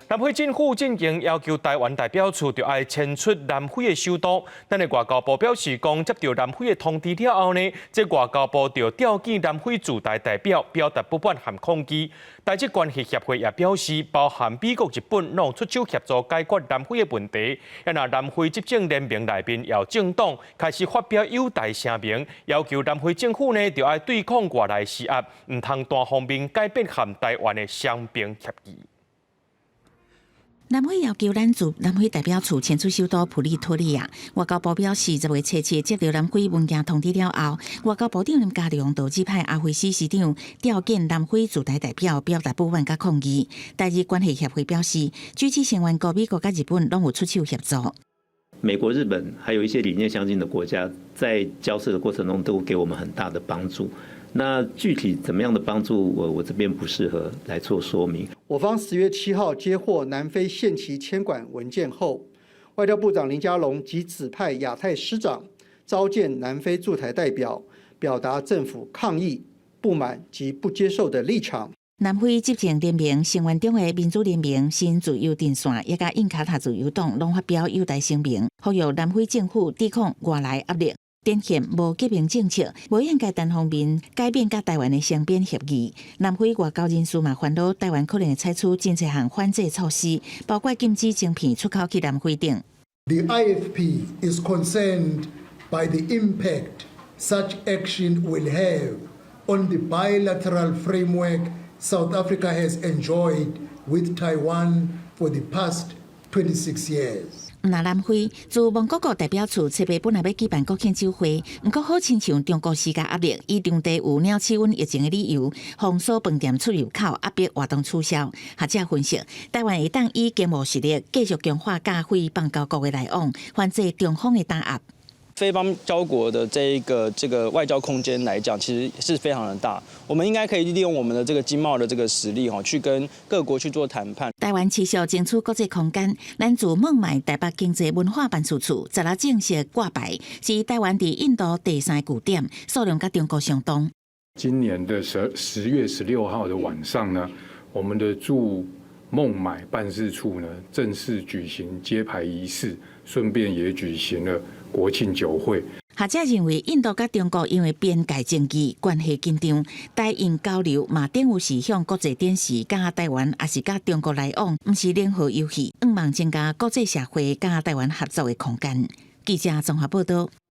南非政府進前要求台灣代表處著愛遷出南非的首都。咱的外交部表示講，接著南非的通知了後呢，這外交部就調見南非駐台代表，表達不滿和抗議。台日關係協會也表示，包含美國、日本攏出手協助解決南非的問題。啊若南非執政聯盟內面有政黨開始發表友台聲明，要求南非政府呢著愛對抗外來施壓，毋通單方面改變和台灣的雙邊協議。南非要求咱駐南非代表處遷出首都普利托利亞。外交部表示，10月初7接著南非文件通知了後，外交部長林佳龍就指派阿輝斯司長調見南非駐台代表，表達不滿佮抗議。台日關係協會表示，G7成員國美國佮日本攏有出手協助。美國、日本還有一些理念相近的國家，在交涉的過程中都給我們很大的幫助。那具體怎麼樣的幫助，我這邊不適合來做說明。我方10月7號接獲南非限期遷館文件後，外交部長林佳龍即指派亞太司長召見南非駐台代表，表達政府抗議、不滿及不接受的立場。南非執政聯盟成員中的民主聯盟、新自由陣線，以及印卡塔自由黨攏發表友台聲明，呼籲南非政府抵抗外來壓力，展現無革命政策，無應該單方面改變佮台灣的雙邊協議。南非外交人士嘛煩惱，台灣可能會採取真濟項反制措施，包括禁止晶片出口去南非等。 The IFP is concerned by the impact such action will have on the bilateral framework South Africa has enjoyed with Taiwan for the past 26 years. 毋但南非駐蒙古國代表處七八本來欲舉辦國慶酒會，毋過好親像中國施加壓力，以當地有鳥鼠瘟疫情的理由，封鎖飯店出入口，壓迫活動取消。學者分析，台灣會當以經貿實力繼續強化佮非邦交國的來往，反制中方的打壓。非邦交國的這一個外交空間來講，其實是非常的大。我們應該可以利用我們的這個經貿的這個實力，吼，去跟各國去做談判。台灣持續爭取國際空間，咱駐孟買台北經濟文化辦事處十六正式掛牌，是台灣佇印度第三個據點，數量佮中國相當。今年的10月16號的晚上呢，我們的駐孟買辦事處呢正式舉行揭牌儀式，順便也舉行了國慶酒會。學者認為，印度佮中國因為邊界爭議關係緊張，台印交流嘛等於是向國際展示，佮台灣抑是佮中國來往，毋是零和遊戲，向望增加國際社會佮台灣合作的空間。記者綜合報道。